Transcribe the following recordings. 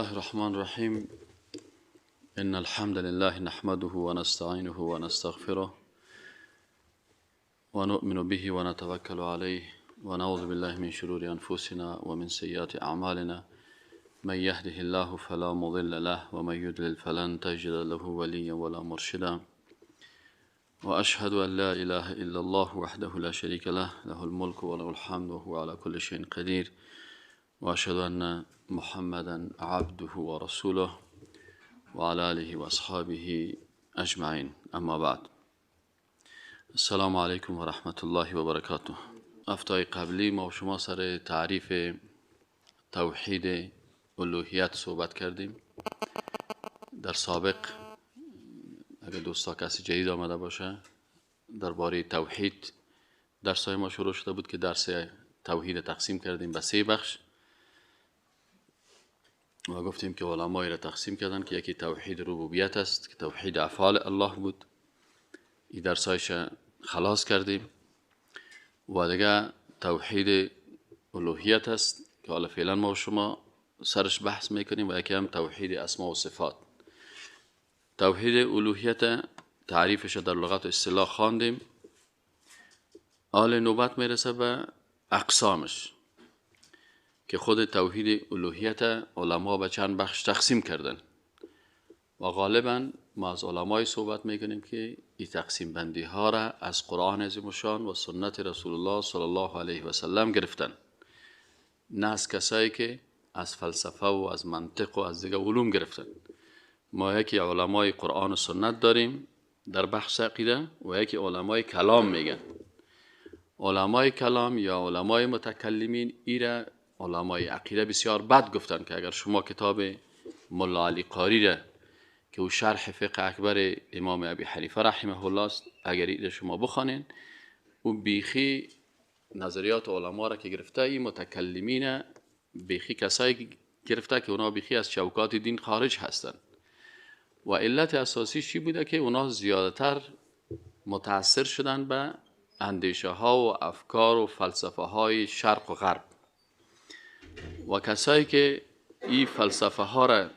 الله الرحمن الرحیم. ان الحمد لله نحمده ونستعینه ونستغفره ونؤمن به ونتوکل علیه ونعوذ بالله من شرور انفسنا ومن سیئات اعمالنا. من يهده الله فلا مضل له ومن يضلل فلن تجد له وليا ولا مرشدا. وأشهد أن لا إله إلا الله وحده لا شريك له، له الملك وله الحمد وهو على كل شيء قدير. وأشهد أن محمدا عبده ورسوله وعلى آله وأصحابه أجمعين. أما بعد، السلام علیکم و رحمت الله و برکاته. هفته‌های قبلی ما و شما سر تعریف توحید الوهیت صحبت کردیم. در سابق اگر دوستا کسی جدید آمده باشه، درباره توحید درسای ما شروع شده بود که درس توحید تقسیم کردیم به سه بخش و گفتیم که علمای را تقسیم کردن که یکی توحید ربوبیت است که توحید افعال الله بود، این درسایش خلاص کردیم، و دیگه توحید الوهیت است که حالا فعلا ما و شما سرش بحث میکنیم، و یکی هم توحید اسما و صفات. توحید الوهیت تعریفش در لغت و اصطلاح خواندیم. حال نوبت میرسه به اقسامش که خود توحید الوهیت علما به چند بخش تقسیم کردن و غالبا ما از علمای صحبت میکنیم که این تقسیم بندی ها را از قرآن عظیم الشان و سنت رسول الله صلی الله علیه و سلم گرفتن، نه از کسایی که از فلسفه و از منطق و از دیگه علوم گرفتن. ما یکی علمای قرآن و سنت داریم در بحث عقیده و یکی علمای کلام میگن. علمای کلام یا علمای متکلمین ایره علمای عقیده بسیار بد گفتن که اگر شما کتاب ملا علی قاری را که او شرح فقه اکبر امام ابی حنیفه رحمه الله است، اگر ایره شما بخوانین، او بیخی نظریات علما را که گرفته، این متکلمین بیخی کسایی گرفته که اونا بیخی از چوکات دین خارج هستند. و علت اساسی چی بوده؟ که اونا زیادتر متاثر شدن به اندیشه ها و افکار و فلسفه های شرق و غرب، و کسایی که این فلسفه ها را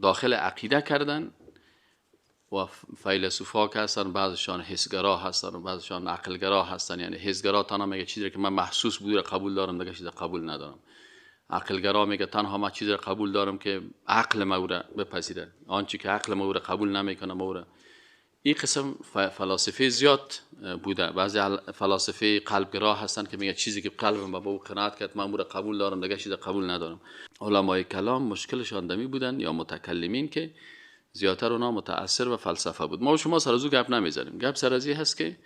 داخل عقیده کردن و فیلسوف ها که هستن، بعضشان حسگرا هستن و بعضشان عقلگرا هستن. یعنی حسگرا تنها میگه چیزی که من محسوس بوده قبول دارم، دیگه چیز قبول ندارم. عقلگرا میگه تنها من چیزی را قبول دارم که عقل ما را بپذیره، آنچه که عقل ما را قبول نمیکنه ما را. این قسم فلاسفه زیاد بوده. بعضی فلاسفه قلبگرا هستن که میگه چیزی که قلبم به او قناعت کرد من او را قبول دارم، دیگه چیز قبول ندارم. علمای کلام مشکلشان دمی بودن یا متکلمین که زیادتر اونا متاثر و فلسفه بود. ما و شما سر از او گپ نمیزنیم. گپ سر از این هست که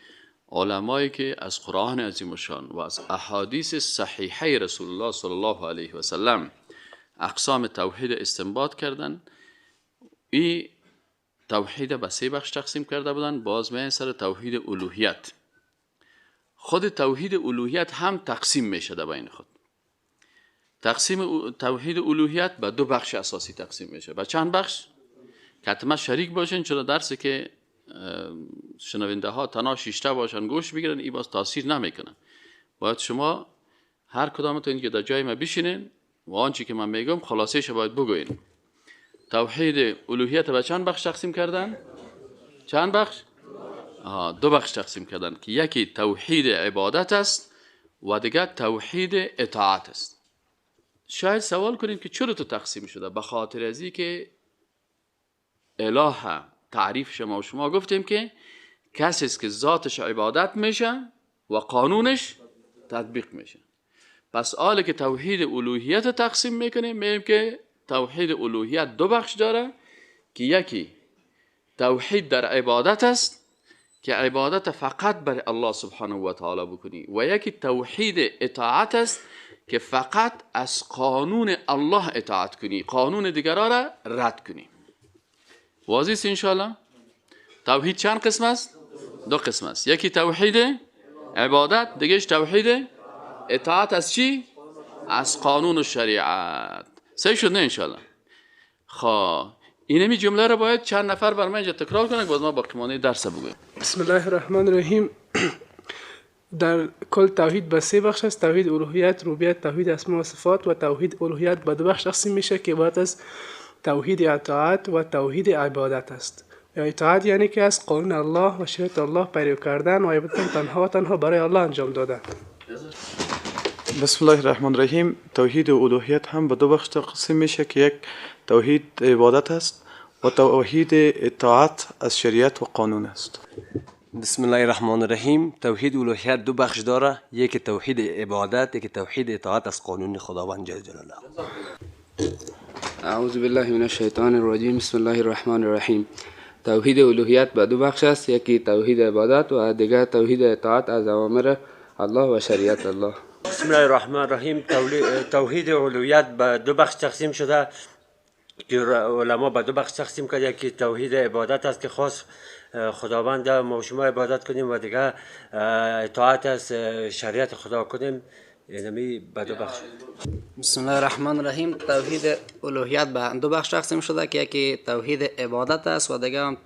علمایی که از قرآن عظیم الشان و از احادیث صحیحه رسول الله صلی الله علیه و سلم اقسام توحید استنباط کردن، این توحید به سه بخش تقسیم کرده بودن. باز می سر توحید الوهیت. خود توحید الوهیت هم تقسیم میشه در بین خود. تقسیم توحید الوهیت به دو بخش اساسی تقسیم میشه. به چند بخش؟ که حتما شریک باشین، چرا درسی که شنونده ها تنها شیشته باشن گوش بگیرن این باز تاثیر نمیکنه. باید شما هر کدامتون که در جای ما بشینین و آنچه که من میگم خلاصه ش باید بگوین. توحید الوهیت به چند بخش تقسیم کردن؟ چند بخش؟ دو بخش تقسیم کردن که یکی توحید عبادت است و دیگر توحید اطاعت است. شاید سوال کنیم که چرا تو تقسیم شده؟ به خاطر از که اله تعریف شما و شما گفتیم که کسی است که ذاتش عبادت میشه و قانونش تطبیق میشه. پس آله که توحید الوهیت تقسیم میکنیم، میگیم که توحید الوهیت دو بخش داره که یکی توحید در عبادت است که عبادت فقط بر الله سبحانه و تعالی بکنی، و یکی توحید اطاعت است که فقط از قانون الله اطاعت کنی، قانون دیگران را رد کنی. واضح است انشاءالله؟ توحید چند قسم است؟ دو قسم است. یکی توحید عبادت، دیگهش توحید اطاعت از چی؟ از قانون و شریعت. صحیح شد نه انشاءالله؟ خب اینمی جمله رو باید چند نفر بر من اینجا تکرار کنن که باز ما باقی مانده درس بگویم. بسم الله الرحمن الرحیم. در کل توحید به سه بخش است: توحید الوهیت، ربوبیت، توحید اسماء و صفات. و توحید الوهیت به دو بخش تقسیم میشه که عبارت از توحید اطاعت و توحید عبادت است. اطاعت یعنی که از قانون الله و شریعت الله پیروی کردن و عبادت تنها و تنها برای الله انجام دادن. بسم الله الرحمن الرحیم. توحید الوهیت هم به دو بخش تقسیم میشه که یک توحید عبادت است و توحید اطاعت از شریعت و قانون است. بسم الله الرحمن الرحیم. توحید الوهیت دو بخش داره، یکی توحید عبادت، یکی توحید اطاعت از قانون خداوند جل جلاله. اعوذ بالله من الشیطان الرجیم. بسم الله الرحمن الرحیم. توحید الوهیت به دو بخش است، یکی توحید عبادت و دیگر توحید اطاعت از اوامر الله و شریعت الله. بسم الله الرحمن الرحیم. توحید الوهیت به دو بخش تقسیم شده که علما به دو بخش تقسیم کرده، یکی توحید عبادت است که خاص خداوند ما شما عبادت کنیم و دیگه اطاعت از شریعت خدا کنیم، یعنی به دو بخش. بسم الله الرحمن الرحیم. توحید الوهیت به دو بخش تقسیم شده که یکی توحید عبادت است و دیگه هم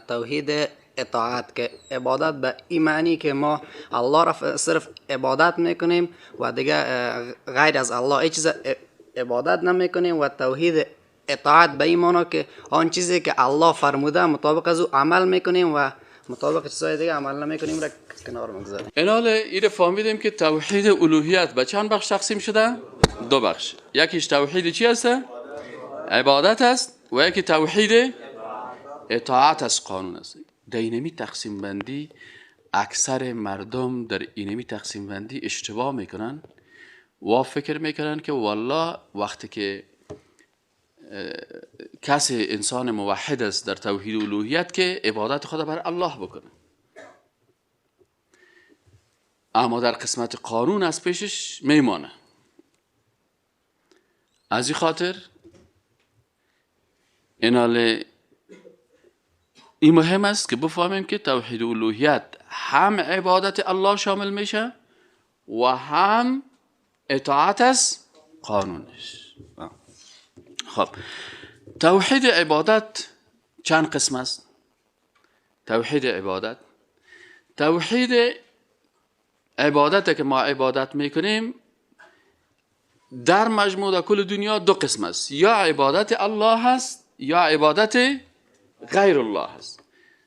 توحید اطاعت، که عبادت به این معنی که ما الله را صرف عبادت میکنیم و دیگه غیر از الله هیچ چیز عبادت نمیکنیم، و توحید اطاعت به این معنی که آن چیزی که الله فرموده مطابق از او عمل میکنیم و مطابق چیزهای دیگه عمل نمیکنیم را کنار میگذاریم. اینال ایره فهمیدیم که توحید الوهیت به چند بخش تقسیم شده؟ دو بخش. یکیش توحید چی هست؟ عبادت است، و یکی توحید اطاعت از قانون است. در اینمی تقسیم بندی اکثر مردم در اینمی تقسیم بندی اشتباه میکنن و فکر میکنن که والله وقتی که کسی انسان موحد است در توحید الوهیت که عبادت خود بر الله بکنه، اما در قسمت قانون از پیشش میمانه. از این خاطر اینال این مهم است که بفهمیم که توحید الوهیت هم عبادت الله شامل میشه و هم اطاعت از قانونش. خب توحید عبادت چند قسم است؟ توحید عبادت، توحید عبادت که ما عبادت میکنیم در مجموع در کل دنیا دو قسم است، یا عبادت الله هست یا عبادت غیر الله هست.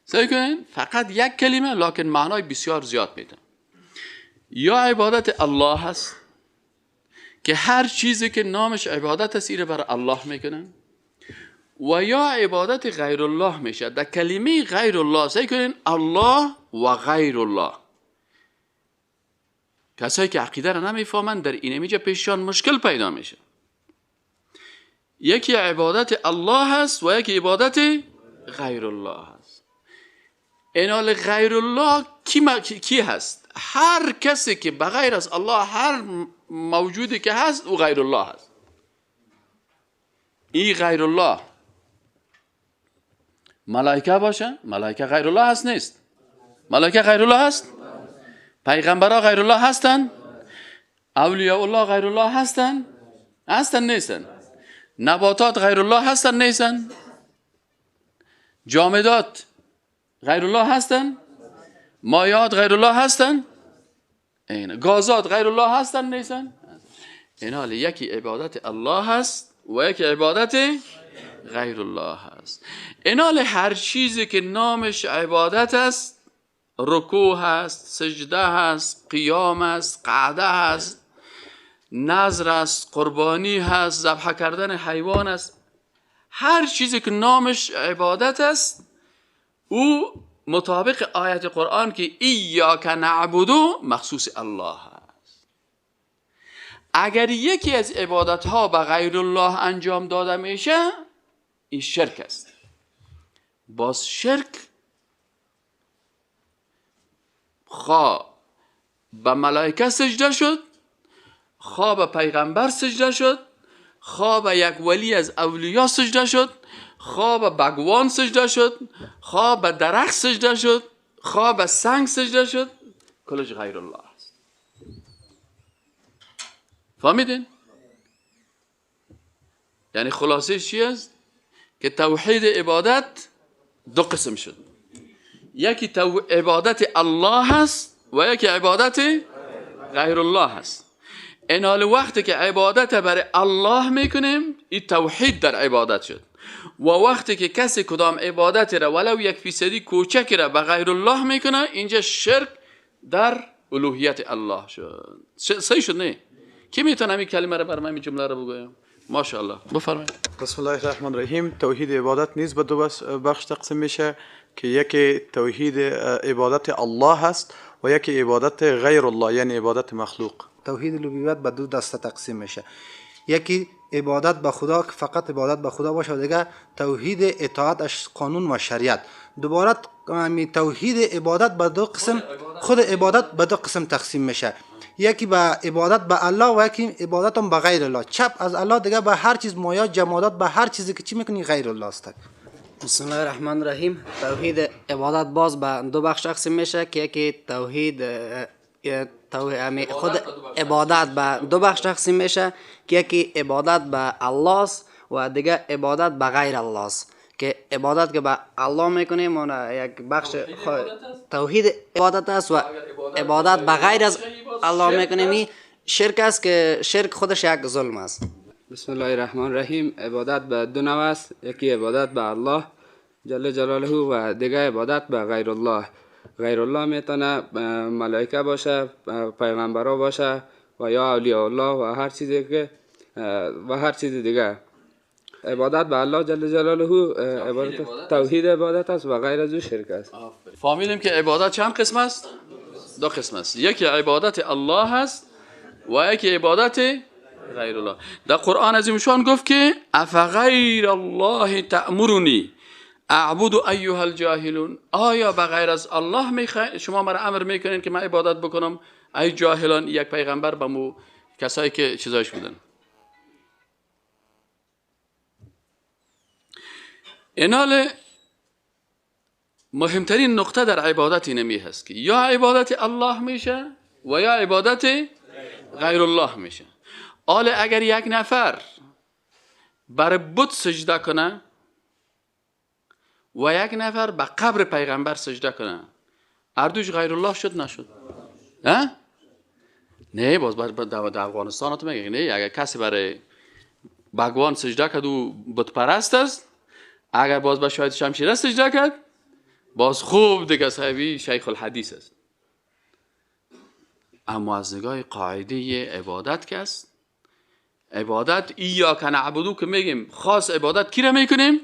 سعی کنین فقط یک کلمه لکن معنای بسیار زیاد میده. یا عبادت الله هست که هر چیزی که نامش عبادت است ایره بر الله میکنن، و یا عبادت غیر الله میشه. در کلمه غیر الله سعی کنین الله و غیر الله، کسایی که عقیده را نمیفهمند در اینمیجا پیششان مشکل پیدا میشه. یکی عبادت الله هست و یکی عبادت غیر الله هست. اینال غیر الله کی هست؟ هر کسی که بغیر از الله، هر موجودی که هست او غیر الله هست. این غیر الله ملائکه باشه، ملائکه غیر الله هست نیست؟ ملائکه غیر الله هست؟ پیغمبرها غیر الله هستن؟ اولیاء الله غیر الله هستن؟ هستن نیستن؟ نباتات غیر الله هستن نیستن؟ جامدات غیر الله هستن؟ مایعات غیر الله هستن؟ این گازات غیر الله هستن نیستن؟ این یکی عبادت الله هست و یکی عبادت غیر الله هست. این هر چیزی که نامش عبادت است، رکوع هست، سجده هست، قیام است، قعده هست، نذر است، قربانی هست، ذبح کردن حیوان است، هر چیزی که نامش عبادت است او مطابق آیت قرآن که ایاک نعبد مخصوص الله است. اگر یکی از عبادت ها به غیر الله انجام داده میشه این شرک است. باز شرک خواه به ملائکه سجده شد، خواه به پیغمبر سجده شد، خواه به یک ولی از اولیا سجده شد، خواه به بگوان سجده شد، خواه به درخت سجده شد، خواه به سنگ سجده شد، کلش غیر الله است. فهمیدین؟ یعنی خلاصه چی است؟ که توحید عبادت دو قسم شد. یکی عبادت الله هست و یکی عبادت غیر الله هست. این حال وقتی که عبادت برای الله میکنیم، این توحید در عبادت شد. و وقتی که کسی کدام عبادت را ولو یک فیصدی کوچک را به غیر الله میکنه، اینجا شرک در الوهیت الله شد. صحیح شد نه؟ کی میتونه این کلمه را بر من، این جمله را بگویم؟ ماشاءالله، بفرمایید. بسم الله الرحمن الرحیم. توحید عبادت نیز به دو بخش تقسیم میشه که یکی توحید عبادت الله هست و یکی عبادت غیر الله، یعنی عبادت مخلوق. توحید الوهیت به دو دسته تقسیم میشه، یکی عبادت به خدا که فقط عبادت به خدا باشه و دیگه توحید اطاعت از قانون و شریعت. دوباره توحید عبادت به دو قسم، خود عبادت به دو قسم تقسیم میشه، یکی به عبادت به الله و یکی عبادت هم به غیر الله. چپ از الله دیگه به هر چیز مایا جمادات به هر چیزی که چی میکنی غیر الله است. بسم الله الرحمن الرحیم. توحید عبادت باز به دو بخش تقسیم میشه که یکی توحید خود عبادت به دو بخش تقسیم میشه که یکی عبادت به الله است و دیگه عبادت به غیر الله است. که عبادت که به الله میکنیم اون یک بخش توحید عبادت است و عبادت به غیر از الله میکنیم شرک است که شرک خودش یک ظلم است. بسم الله الرحمن الرحیم. عبادت به دو نوع است، یکی عبادت به الله جل جلاله و دیگه عبادت به غیر الله. غیر الله میتونه ملائکه باشه، پیغمبرا باشه و یا اولیاء الله و هر چیزی که و هر چیز دیگه. عبادت به الله جل جلاله عبادت توحید عبادت است و غیر از او شرک است. فهمیدیم که عبادت چند قسم است؟ دو قسم است، یکی عبادت الله است و یکی عبادت غیر الله. در قرآن عظیمشان گفت که افغیر الله تأمرنی اعبد ایها الجاهلون. آیا به غیر از الله شما مرا امر میکنین که من عبادت بکنم ای جاهلان؟ یک پیغمبر به مو کسایی که چیزایش بودن. اینال مهمترین نقطه در عبادت اینمی هست که یا عبادت الله میشه و یا عبادت غیر الله میشه. حالا اگر یک نفر بر بت سجده کنه و یک نفر به قبر پیغمبر سجده کنه، اردوش غیر الله شد نشد؟ ها؟ نه، باز در افغانستان تو میگه نه، اگر کسی برای بگوان سجده کرد و بت پرست است، اگر باز به شاهد شمشیره سجده کرد باز خوب دیگه صاحبی شیخ الحدیث است. اما از نگاه قاعده عبادت که است، عبادت ایاک نعبدو که میگیم خاص عبادت کی را میکنیم؟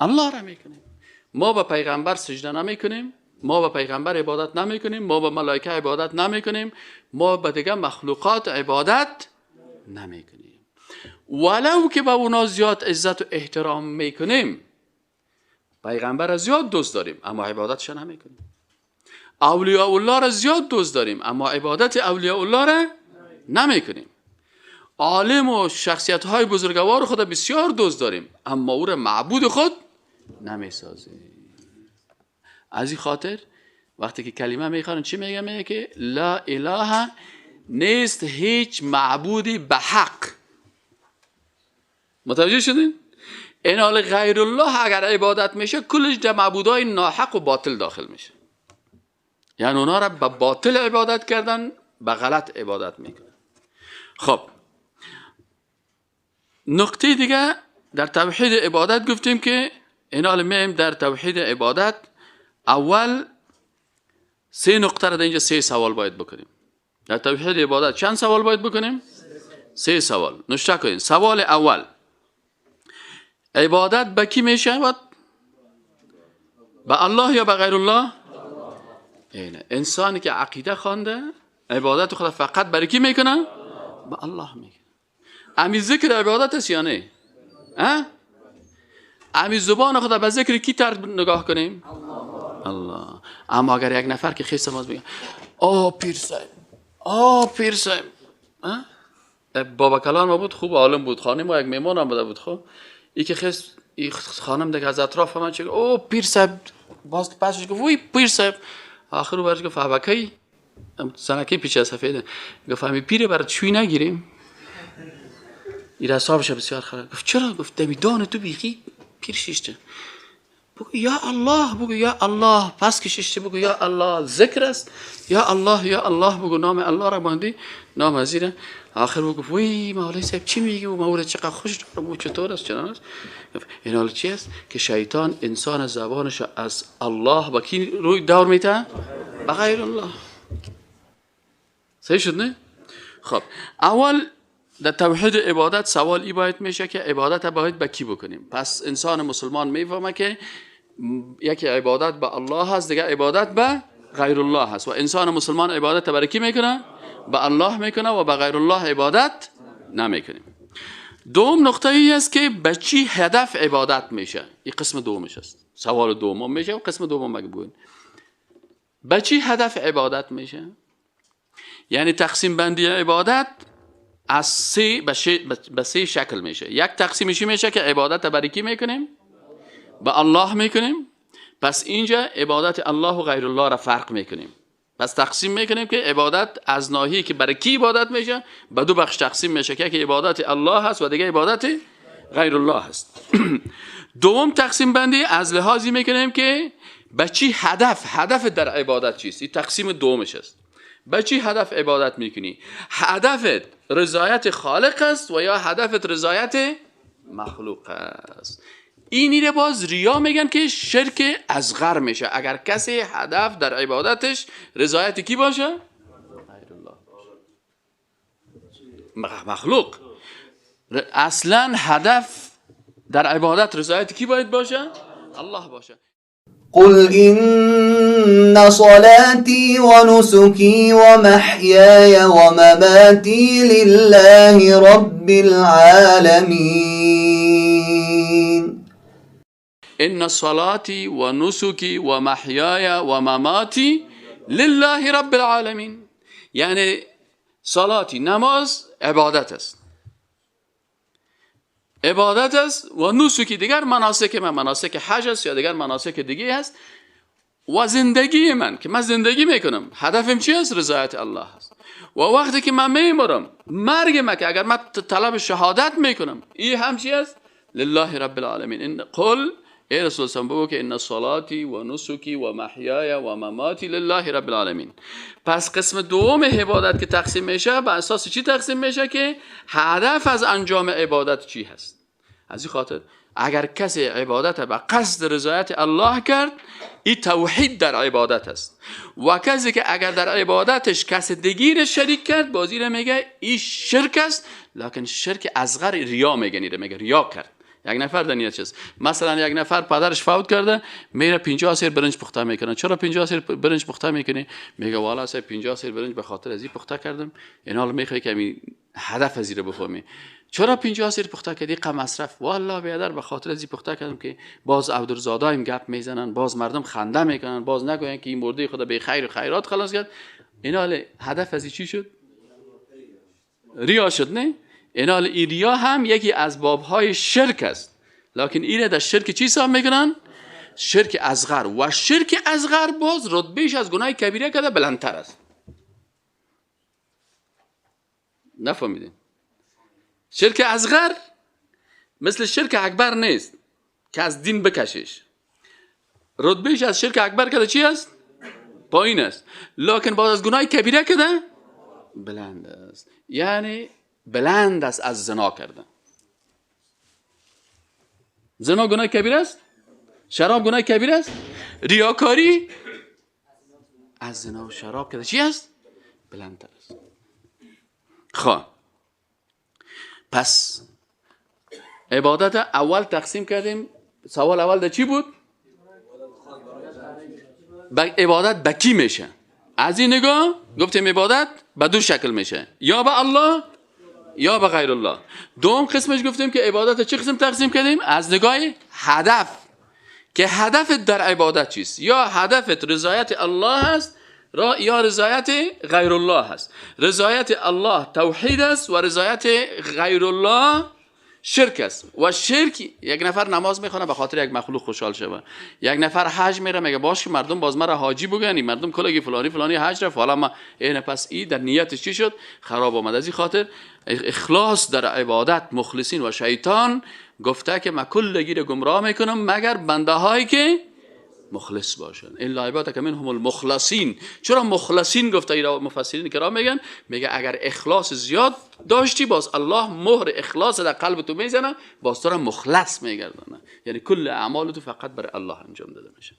الله را میکنیم. ما به پیغمبر سجده نمیکنیم، ما به پیغمبر عبادت نمیکنیم، ما به ملائکه عبادت نمیکنیم، ما به دیگه مخلوقات عبادت نمیکنیم. ولو که به اونا زیاد عزت و احترام میکنیم، پیغمبر را زیاد دوست داریم اما عبادتش نمیکنیم. اولیاء الله را زیاد دوست داریم اما عبادت اولیاء الله را نمیکنیم. عالم و شخصیت های بزرگوار خود بسیار دوست داریم اما او را معبود خود نمیسازیم. از این خاطر وقتی که کلمه میخوانن چی میگه؟ میگه که لا اله نیست هیچ معبودی به حق. متوجه شدین؟ این حال غیر الله اگر عبادت میشه کلش در معبودای ناحق و باطل داخل میشه. یعنی اونا را به باطل عبادت کردن، به غلط عبادت میکنن. خب نقطه دیگه در توحید عبادت گفتیم که این حال میایم در توحید عبادت اول سه نقطه را در اینجا سه سوال باید بکنیم. در توحید عبادت چند سوال باید بکنیم؟ سه سوال. نشته کنیم. سوال اول، عبادت به کی میشود؟ به الله یا به غیر الله؟ اینه انسانی که عقیده خوانده عبادت خود فقط برای کی میکنه؟ به الله میکنه. امی ذکر عبادت است یا نه؟ امی زبان خود به ذکر کی تر نگاه کنیم؟ الله. اما اگر یک نفر که خیلی سماز بگه آه پیر صاحب، آه پیر صاحب، بابا کلان ما بود، خوب عالم بود، خانم ما یک میمان هم بوده بود. خب ای که خیلی ای خانم دیگه از اطراف من چه او پیر صاحب، باز پسش گفت وای پیر صاحب، آخر برش گفت هبکی زنکی پیچه سفیده، گفت همی پیره برات شوی نگیریم. این حسابش بسیار خراب. گفت چرا؟ گفت دمی دان تو بیخی پیر شیشته. بگو یا الله، بگو یا الله، پس کششته بگو یا الله، ذکر است، یا الله یا الله بگو، نام الله را باندی نام ازیره. آخر بگو وی مولوی صاحب چی میگی و مولوی چقدر خوش دارم و چطور است چنان است. این حال چی است که شیطان انسان زبانش از الله با کی روی دور میته؟ به غیر الله. صحیح شد نه؟ خب اول در توحید عبادت سوال ای باید میشه که عبادت باید به کی بکنیم. پس انسان مسلمان میفهمه که یکی عبادت به الله هست، دیگه عبادت به غیر الله هست. و انسان مسلمان عبادت برای کی میکنه؟ به الله میکنه و به غیر الله عبادت نمیکنیم. دوم نقطه ای است که به چی هدف عبادت میشه. این قسم دومش است، سوال دوم میشه و قسم دوم مگه بگوین به چی هدف عبادت میشه؟ یعنی تقسیم بندی عبادت از سه به سه شکل میشه. یک تقسیمشی میشه که عبادت برای کی میکنیم؟ به الله میکنیم. پس اینجا عبادت الله و غیر الله را فرق میکنیم. پس تقسیم میکنیم که عبادت از ناحیه که برای کی عبادت میشه به دو بخش تقسیم میشه که عبادت الله هست و دیگه عبادت غیر الله هست. دوم تقسیم بندی از لحاظی میکنیم که به چی هدف، هدف در عبادت چیست؟ این تقسیم دومش است. به چی هدف عبادت میکنی؟ هدفت رضایت خالق است و یا هدفت رضایت مخلوق است. اینی رو باز ریا میگن که شرک اصغر میشه اگر کسی هدف در عبادتش رضایت کی باشه؟ غیر الله باشه، مخلوق. اصلا هدف در عبادت رضایت کی باید باشه؟ الله باشه. قل إن صلاتي ونسكي ومحياي ومماتي لله رب العالمين. إن صلاتي ونسكي ومحياي ومماتي لله رب العالمين. یعنی صلاتی، نماز عبادت است، عبادت است، و نسکی دیگر مناسک من، مناسک حج است یا دیگر مناسک دیگه هست، و زندگی من که من زندگی میکنم هدفم چی است؟ رضایت الله است. و وقتی که من میمرم، مرگ من که اگر من طلب شهادت میکنم، این هم چی است؟ لله رب العالمین. این قل ای رسول الله بگو که ان صلاتی و نسکی و محیای و مماتی لله رب العالمین. پس قسم دوم عبادت که تقسیم میشه به اساس چی تقسیم میشه؟ که هدف از انجام عبادت چی هست. از این خاطر اگر کسی عبادت به قصد رضایت الله کرد، این توحید در عبادت است. و کسی که اگر در عبادتش کس دیگری شریک کرد، بازی را میگه این شرک است، لکن شرک اصغر ریا میگه، میگه ریا کرد. یک نفر در نیت چیز، مثلا یک نفر پدرش فوت کرده، میره 50 سیر برنج پخته میکنه. چرا 50 سیر برنج پخته میکنی؟ میگه والا سه 50 سیر برنج به خاطر از این پخته کردم. این حال میخوای که می هدف از این بفهمی. چرا 50 سیر پخته کردی؟ قم مصرف. والا بیادر به خاطر از این پخته کردم که باز عبدالزادایم گپ میزنن، باز مردم خنده میکنن، باز نگوین که این مرده خدا به خیر و خیرات خلاص کرد. این حال هدف از چی شد؟ ریا شد، نه؟ اینال ریا هم یکی از بابهای شرک است، لکن اینه در شرک چی حساب میکنن؟ شرک اصغر. و شرک اصغر باز رتبهش از گناه کبیره کرده بلندتر است. نفهمیدین؟ شرک اصغر مثل شرک اکبر نیست که از دین بکشش، رتبهش از شرک اکبر کرده چی است؟ پایین است، لکن باز از گناه کبیره کرده بلند است. یعنی بلند است از زنا کردن. زنا گناه کبیر است؟ شراب گناه کبیر است؟ ریاکاری از زنا و شراب کرده چی است؟ بلندتر است. خب پس عبادت اول تقسیم کردیم. سوال اول در چی بود؟ عبادت به کی میشه؟ از این نگاه گفتیم عبادت به دو شکل میشه، یا به الله یا به غیر الله. دوم قسمش گفتیم که عبادت چه قسم تقسیم کردیم؟ از نگاه هدف، که هدفت در عبادت چیست؟ یا هدفت رضایت الله است یا رضایت غیر الله است. رضایت الله توحید است و رضایت غیر الله شرک است. و شرک، یک نفر نماز میخونه به خاطر یک مخلوق خوشحال شوه، یک نفر حج میره میگه باش که مردم باز مرا حاجی بگن، مردم کلگی فلانی فلانی حج رفت، حالا ما این، پس این در نیتش چی شد؟ خراب آمد. از این خاطر اخلاص در عبادت، مخلصین و شیطان گفته که من کلگی رو گمراه میکنم مگر بنده هایی که مخلص باشن. الا عبادک منهم المخلصین. چرا مخلصین گفته؟ ایرا مفسرین کرام میگن، میگه اگر اخلاص زیاد داشتی باز الله مهر اخلاص در قلب تو میزنه، باز تو را مخلص میگردانه، یعنی کل اعمال تو فقط برای الله انجام داده میشه.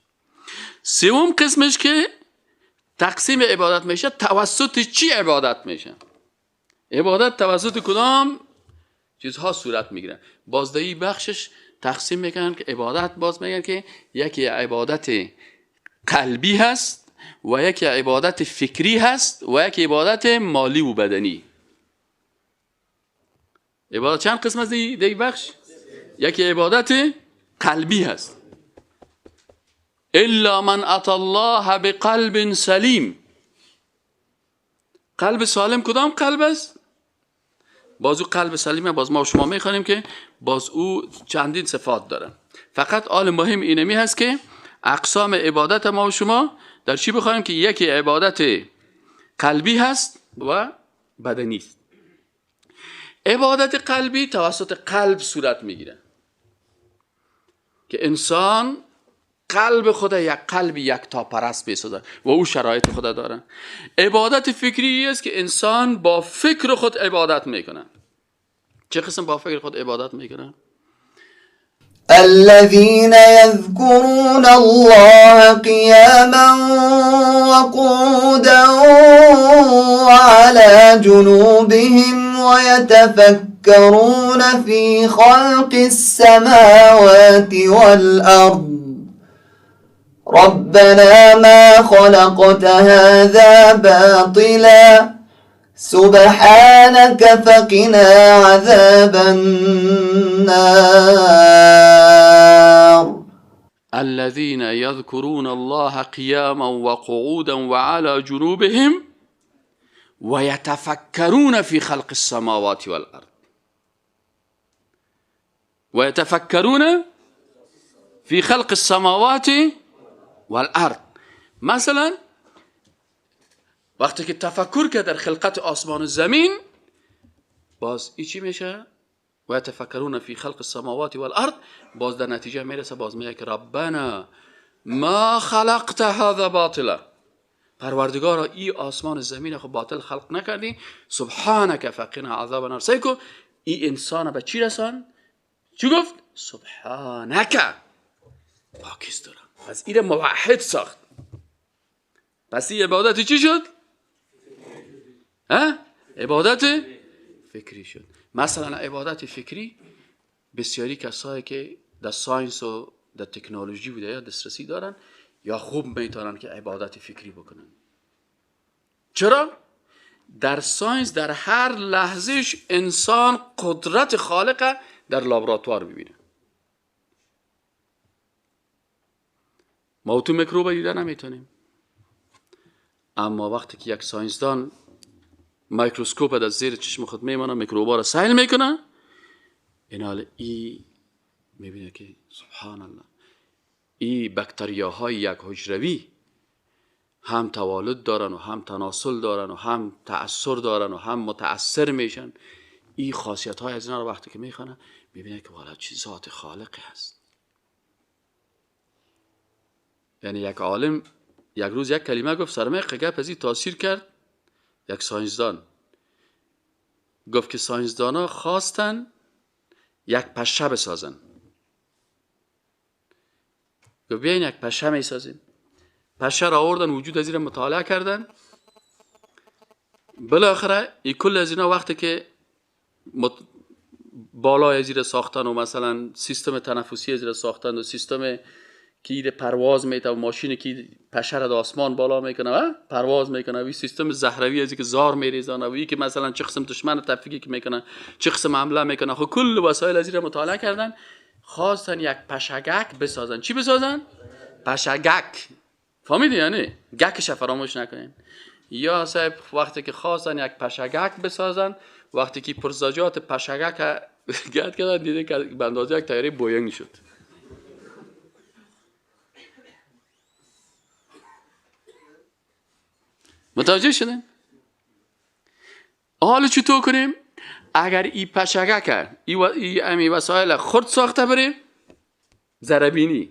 سوم قسمش که تقسیم عبادت میشه، توسط چی عبادت میشه؟ عبادت توسط کدام چیزها صورت میگیره؟ بازدهی بخشش تقسیم میکنن که عبادت، باز میگن که یکی عبادت قلبی هست و یکی عبادت فکری هست و یکی عبادت مالی و بدنی. عبادت چند قسم از دی بخش؟ یکی عبادت قلبی هست، الا من اتی الله بقلب سلیم. قلب سالم کدام قلب است؟ باز او قلب سلیمه، باز ما شما میخوانیم که باز او چندین صفات داره. فقط آل مهم اینمی هست که اقسام عبادت ما و شما در چی بخوانیم که یکی عبادت قلبی هست و بدنی است. عبادت قلبی توسط قلب صورت میگیره که انسان قلب خود یک قلب یک تا پرست بسازه و او شرایط خود داره. عبادت فکری است که انسان با فکر خود عبادت میکنه. چه قسم با فکر خود عبادت میکنه؟ الذين يذكرون الله قياما وقعودا وعلى جنوبهم ويتفكرون في خلق السماوات والأرض ربنا ما خلقت هذا باطلا سبحانك فقنا عذاب النار. الذين يذكرون الله قياما وقعودا وعلى جنوبهم ويتفكرون في خلق السماوات والأرض. ويتفكرون في خلق السماوات والارض. مثلا وقتی که تفکر که در خلقت آسمان و زمین، باز ای چی میشه؟ و یتفکرون فی خلق السماوات والارض، باز در نتیجه میرسه، باز میگه که ربنا ما خلقت هذا باطلا، پروردگارا ای آسمان و زمین خب باطل خلق نکردی، سبحانك فقنا عذاب النار. سیکو ای انسان به چی رسان؟ چی گفت؟ سبحانك، پاکیست دارم. پس این موحد ساخت. پس این عبادت چی شد؟ ها؟ عبادت فکری شد. مثلا عبادت فکری بسیاری کسایی که در science و در تکنولوژی بوده یا دسترسی دارن یا خوب میتونن که عبادت فکری بکنن. چرا؟ در science در هر لحظهش انسان قدرت خالق در لابراتوار ببینه. ما تو میکروب دیده نمیتونیم، اما وقتی که یک science دان میکروسکوپ در زیر چشم خود میمانه، میکروبا را سیل میکنه، این حال ای میبینه که سبحان الله، ای بکتریاهای یک حجروی هم توالد دارن و هم تناسل دارن و هم تأثر دارن و هم متأثر میشن. ای خاصیت های از اینا رو وقتی که میخوانه میبینه که والا چی ذات خالقی هست. یعنی یک عالم یک روز یک کلمه گفت، سرمه گپ از این تاثیر کرد. یک science دان گفت که science دانا خواستن یک پشه بسازن. گفت بیاین یک پشه میسازیم. پشه را آوردن، وجود از این مطالعه کردن. بالاخره ای کل از اینا وقتی که بالای از این ساختن و مثلا سیستم تنفسی از این ساختن و سیستم که پرواز میته و ماشین که پشه را در آسمان بالا میکنه و پرواز میکنه و این سیستم زهروی از که زار میریزانه و این که مثلا چه قسم دشمن تفکیک که میکنه، چه قسم حمله میکنه، خب کل وسایل از این مطالعه کردن. خواستن یک پشگک بسازن. چی بسازن؟ پشگک. فهمیدی؟ یعنی گکش فراموش نکنین. یا صاحب وقتی که خواستن یک پشگک بسازن، وقتی که پرزاجات پشگک گرد کردن، دیده که به اندازه یک تیاره بوینگ شد. متوجه شدن؟ حالا چطور کنیم؟ اگر ای پشگه کرد ای امی وسایل خرد ساخته بره ذره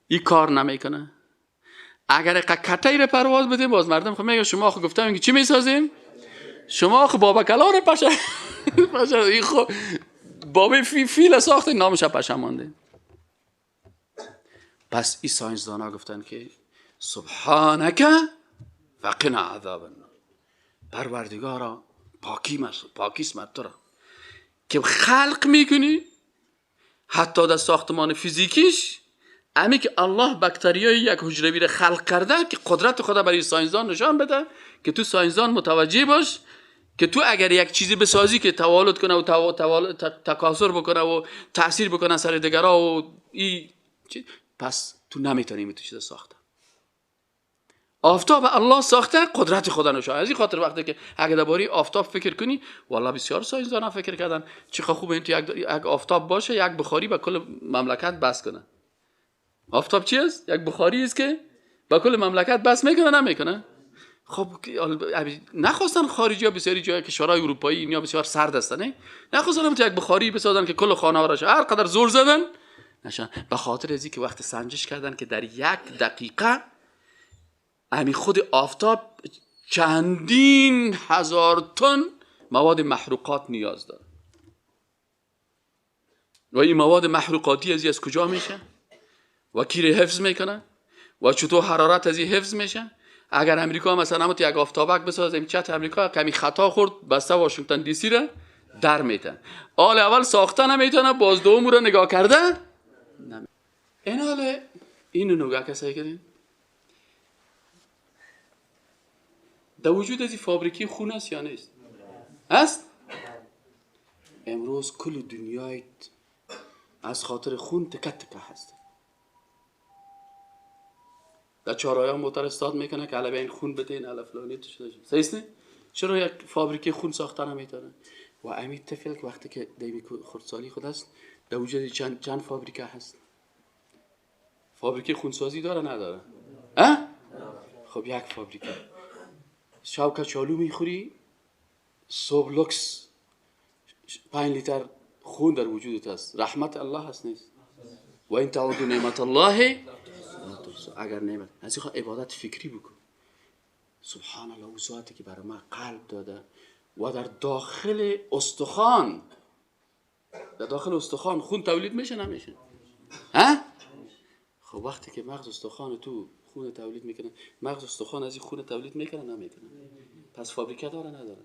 ای کار نمیکنه. اگر کته رو پرواز بدیم باز مردم خب میگه شما خب گفتم که چی میسازیم؟ شما خب بابا کلان پشه پشه ای خب بابا فیل ساخته نامش پشه مانده. پس این ساینسدانا گفتن که سبحانک وقنا عذاب النار، پروردگارا پاکیست مر تو را که خلق میکنی حتی در ساختمان فیزیکیش امی که الله بکتریای یک حجروی را خلق کرده که قدرت خدا برای ساینسدان نشان بده که تو ساینسدان متوجه باش که تو اگر یک چیزی بسازی که توالد کنه و تکاثر بکنه و تاثیر بکنه سر دیگرا و ای پس تو نمیتونی تو چیز ساخته. آفتاب الله ساخته قدرت خدا نشان. از این خاطر وقتی که اگه درباره آفتاب فکر کنی والله بسیار ساینسدانا فکر کردن چه خوبه این تو یک آفتاب باشه یک بخاری به کل مملکت بس کنه. آفتاب چی است؟ یک بخاری است که با کل مملکت بس میکنه نمیکنه؟ خب نخواستن خارجی ها بسیاری جای کشورهای اروپایی اینا بسیار سرد هستن، نه؟ نخواستن هم یک بخاری بسازن که کل خانه ها را هر قدر زور زدن نشن. به خاطر از اینکه وقت سنجش کردن که در یک دقیقه امی خود آفتاب چندین هزار تن مواد محروقات نیاز داره و این مواد محروقاتی از کجا میشه و کی رو حفظ میکنه و چطور حرارت از این حفظ میشه. اگر امریکا مثلا هم یک آفتابک بسازه چت امریکا کمی خطا خورد بسته واشنگتن دی سی را در میتن. آل اول ساخته نمیتونه باز دوم رو نگاه کرده نمی. این حال اینو نگاه کسایی کردین در وجود از این فابریکی خون است یا نیست؟ هست؟ امروز کل دنیای از خاطر خون تکه تکه هست. در چهارراه موتر استاد میکنه که علاوه این خون بده این علاوه فلانی تو شده صحیح نه؟ چرا یک فابریکه خون ساخته نمیتونه؟ و امی طفل که وقتی که دیمی خردسالی خود است در وجود چند فابریکه هست؟ فابریکه خونسازی داره نداره؟ اه؟ خب یک فابریکه شب کچالو میخوری صبح لکس 5 لیتر خون در وجودت هست. رحمت الله هست نیست؟ و این تعدوا نعمت الله اگر نعمت از این عبادت فکری بکن. سبحان الله او ذاتی که برای ما قلب داده و در داخل استخوان خون تولید میشه نمیشه؟ ها؟ خب وقتی که مغز استخوان تو خون تولید میکنه مغز استخوان از این خون تولید میکنه نمیکنه؟ پس فابریکه داره نداره؟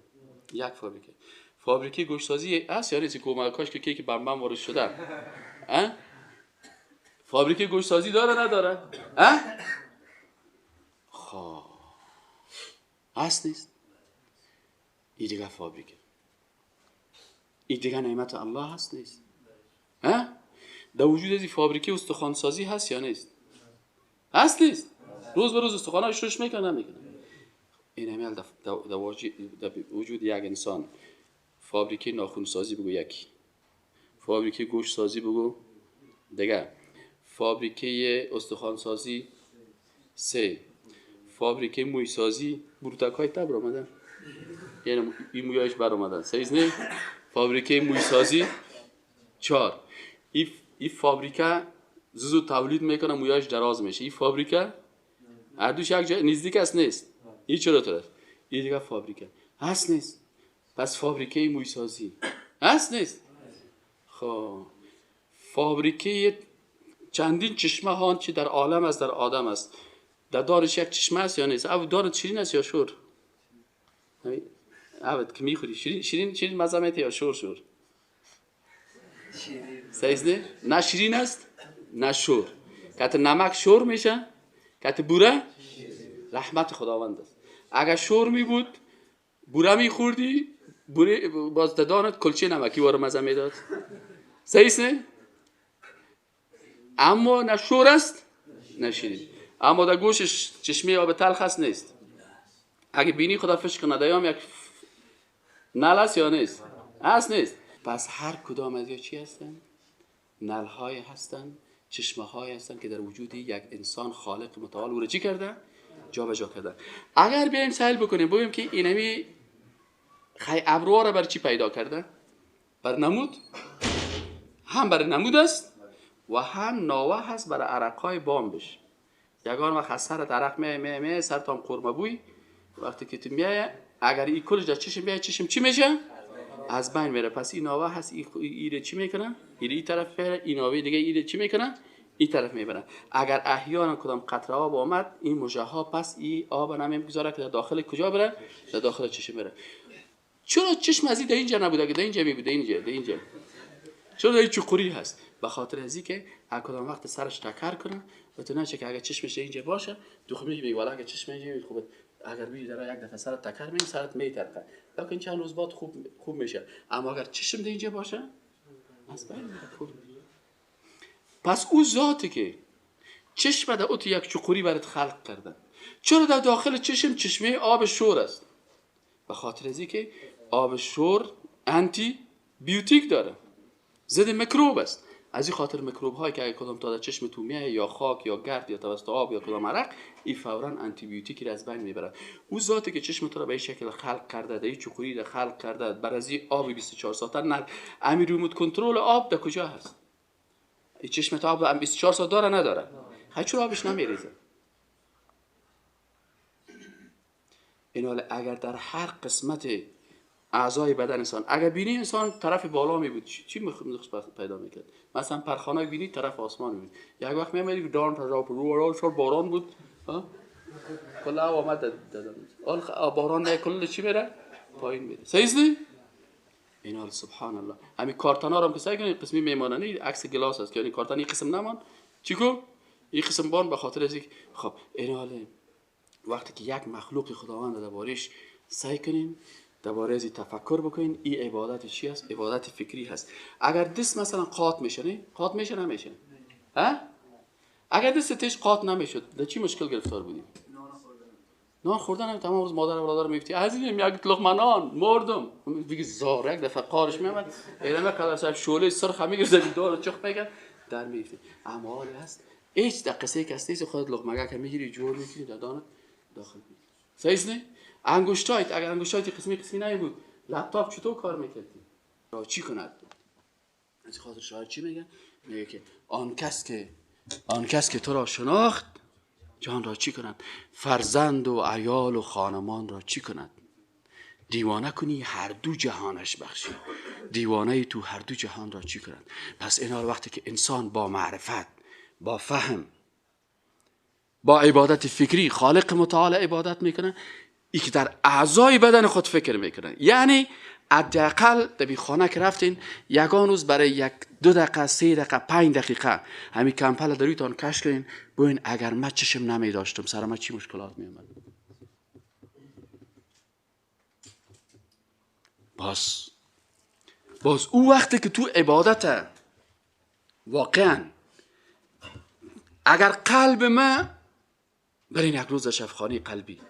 یک فابریکه. فابریکه گوشتسازی است یا نیست؟ کمکاش که کیک بمبم وارد شده. ها؟ فابریکه گوشتسازی داره نداره؟ ها؟ خب هست نیست؟ این دیگه فابریکه، این دیگه نعمت الله هست نیست؟ ها؟ در وجود از این فابریکه استخوانسازی هست یا نیست؟ هست نیست؟ روز به روز استخوان‌هاش رشد میکنه نمیکنه؟ این همه در وجود یک انسان فابریکه ناخنسازی بگو یکی، فابریکه گوشتسازی بگو دیگه، فابریکه استخوانسازی سه، فابریکه مویسازی بروتک های تبر آمدن یعنی این مویایش بر آمدن سه نه، فابریکه مویسازی 4. این فابریکه زود تولید میکنه مویایش دراز میشه. این فابریکه هر دوش یک جای نزدیک است نیست؟ این چرا طور است؟ این دیگه فابریکه هست نیست؟ پس فابریکه مویسازی هست نیست؟ خب فابریکه چندین چشمه ها چی در عالم است در آدم است. در دارش یک چشمه است یا نیست؟ او دارت شیرین است یا شور؟ او که میخوری شیرین شیرین شیرین مزه میده یا شور شور؟ صحیح نه؟ نه شیرین است نه شور. کت نمک شور میشه کت بوره رحمت خداوند است. اگر شور می بود بوره میخوردی بوره باز دانت کلچه نمکی وارو مزه میداد. صحیح نه؟ اما نه شور است نه شیرین. اما در گوشش چشمه آب تلخ است نیست؟ اگه بینی خدا فش کنه دیام یک نل است یا نیست؟ هست نیست؟ پس هر کدام از یا چی هستن؟ نل های هستن، چشمه های هستن که در وجود یک انسان خالق متعال او را چی کرده؟ جا به جا کرده. اگر بیایم سهل بکنیم بگیم که اینمی خی ابروها را بر چی پیدا کرده؟ بر نمود، هم بر نمود است و هم ناوه هست بر عرقهای بامبش. یگان وقت از سرت عرق می می سرت هم قرمه بوی، وقتی که تو میای اگر این کلش در چشم بیای چشم چی میشه؟ از بین میره. پس این ناوه هست، ایره چی میکنه؟ ایره این طرف میره، این ناوه دیگه ایره چی میکنه؟ این طرف میبره. اگر احیانا کدام قطره آب آمد، این مژه ها پس این آب نمیگذاره که در داخل کجا بره؟ در داخل چشم بره. چرا چشم از این در اینجا نبوده؟ اگه در اینجا می بوده، اینجا، در اینجا. چرا در این چقوری هست؟ به خاطر از که هر کدام وقت سرش تکر کنه و تو نشه که اگر چشمش اینجا باشه دو میگه والا اگر چشم اینجا خوبه، اگر بی در یک دفعه سرت تکر می سرت میترکه، لکن چند روز بعد خوب میشه. اما اگر چشم در اینجا باشه از بین میره. پس او ذاتی که چشم در اوت یک چقوری برات خلق کرده، چرا در داخل چشم چشمه آب شور است؟ به خاطر از که آب شور انتی بیوتیک داره، ضد میکروب است. از این خاطر میکروب هایی که اگه کدام تا در چشم تو میای یا خاک یا گرد یا توسط آب یا کدام عرق، این فوراً انتی بیوتیک را از بین میبره. او ذاتی که چشم تو را به این شکل خلق کرده، در این چقوری را خلق کرده، بر از این آب 24 ساعته نه، امی ریموت کنترل آب در کجا هست؟ این چشم تو آب 24 ساعت داره نداره؟ خیلی چرا آبش نمیریزه؟ این حال اگر در هر قسمت اعضای بدن انسان، اگر بینی انسان طرف بالا می بود چی پیدا میکرد؟ مثلا پرخانه بینی طرف آسمان می بود. یک وقت می آمدی دارن تجاپ رو رو باران بود، کلا آمد دادن باران نه کل چی میره پایین میره. صحیح نه؟ این حال سبحان الله. همین کارتنا رو هم که سعی کنید قسمی میماننی عکس گلاس است که یعنی کارتن این قسم نمان چی کو این قسم بان به خاطر از خب این حال وقتی که یک مخلوق خداوند دربارش سعی کنین درباره از تفکر بکنین، این عبادت چی است؟ عبادت فکری هست. اگر دست مثلا قاط میشه، نه قاط میشه نمیشه؟ ها؟ اگر دست تیش قاط نمیشد در چی مشکل گرفتار بودیم؟ نان خوردن هم تمام روز مادر برادر میگفتی عزیزم یک لقمه نان مردم، دیگه زار یک دفعه قارش میامد اینا کلا صاحب شعله سرخ میگرفت دور چخ میکرد در میفتی. اما حال هست هیچ در قصه کسی خودت لقمه که میگیری جور میکنی در دانت داخل میکنی. صحیح نه؟ انگشتایت اگر انگشتایت قسمی نبود لپتاپ چطور کار میکردی؟ چی کند؟ از خاطر شاعر چی میگه؟ میگه که آن کس که تو را شناخت جان را چی کند؟ فرزند و عیال و خانمان را چی کند؟ دیوانه کنی هر دو جهانش بخشی، دیوانه تو هر دو جهان را چی کند؟ پس اینا وقتی که انسان با معرفت، با فهم، با عبادت فکری خالق متعال عبادت میکنه، ای که در اعضای بدن خود فکر میکنه، یعنی حداقل در خانه که رفتین یگان روز برای 1 2 دقیقه 3 دقیقه 5 دقیقه همین کمپل در رویتان کش کنین، ببین اگر من چشم نمی داشتم سر من چی مشکلات می آمد. باز او وقتی که تو عبادت واقعا اگر قلب من برین یک روز شفخانه قلبی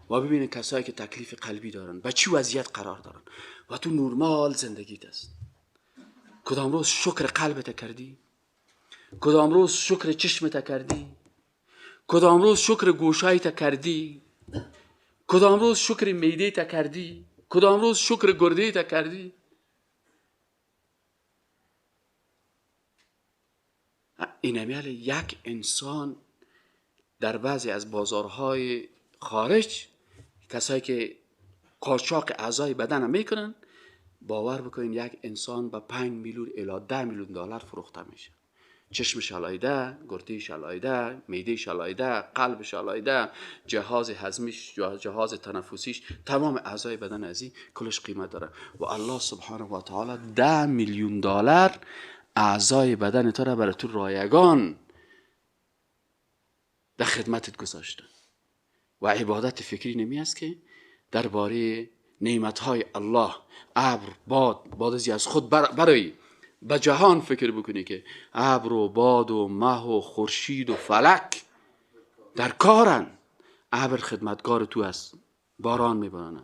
و ببینید کسایی که تکلیف قلبی دارن به چی وضعیت قرار دارن و تو نورمال زندگیت است. کدام روز شکر قلبت کردی؟ کدام روز شکر چشمت کردی؟ کدام روز شکر گوشایت کردی؟ کدام روز شکر معده‌ت کردی؟ کدام روز شکر گرده‌ت کردی؟ این یک انسان در بعضی از بازارهای خارج کسایی که قاچاق اعضای بدن هم میکنن، باور بکنین یک انسان به 5 میلیون الی 10 میلیون دلار فروخته میشه. چشمش علایده، گردهش علایده، معدهش علایده، قلبش علایده، جهاز هضمیش، جهاز تنفسیش، تمام اعضای بدن ازی کلش قیمت داره. و الله سبحانه و تعالی 10 میلیون دلار اعضای بدن تو را برای تو رایگان در خدمتت گذاشته. و عبادت فکری نمی است که درباره نعمت‌های الله، ابر، باد، باد از خود برای به جهان فکر بکنی که ابر و باد و مه و خورشید و فلک در کارن. ابر خدمتگار تو است، باران میبارانه،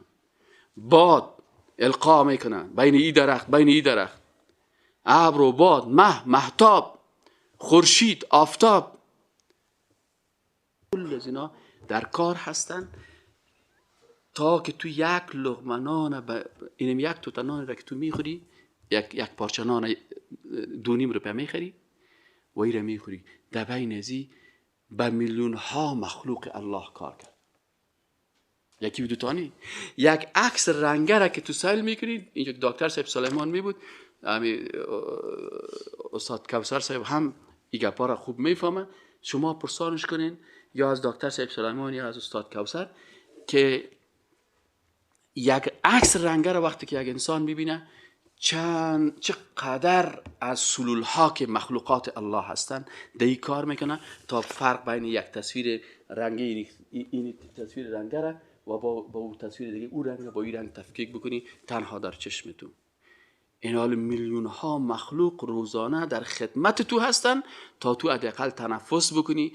باد القا میکنه بین ای درخت بین ای درخت، ابر و باد، مه، مهتاب، خورشید، آفتاب، کل از اینا در کار هستند تا که تو یک لقمه نان، اینم یک توته نان را که تو میخوری، یک پارچه نان 2.5 روپیه میخری و ای را میخوری، در بین ازی به میلیون ها مخلوق الله کار کرد. یکی دو تانی یک عکس رنگه را که تو سیل میکنی، اینجا دکتر صاحب سلیمان می بود، استاد کوثر صاحب هم این گپا را خوب میفهمه، شما پرسانش کنین یا از دکتر صاحب سلیمان یا از استاد کوثر که یک عکس رنگه را وقتی که یک انسان میبینه چقدر از سلول ها که مخلوقات الله هستن دی کار میکنه تا فرق بین یک تصویر رنگی، این تصویر رنگه را و با او تصویر دیگه، او رنگ با این رنگ تفکیک بکنی تنها در چشم تو. این حال میلیون ها مخلوق روزانه در خدمت تو هستن تا تو حداقل تنفس بکنی.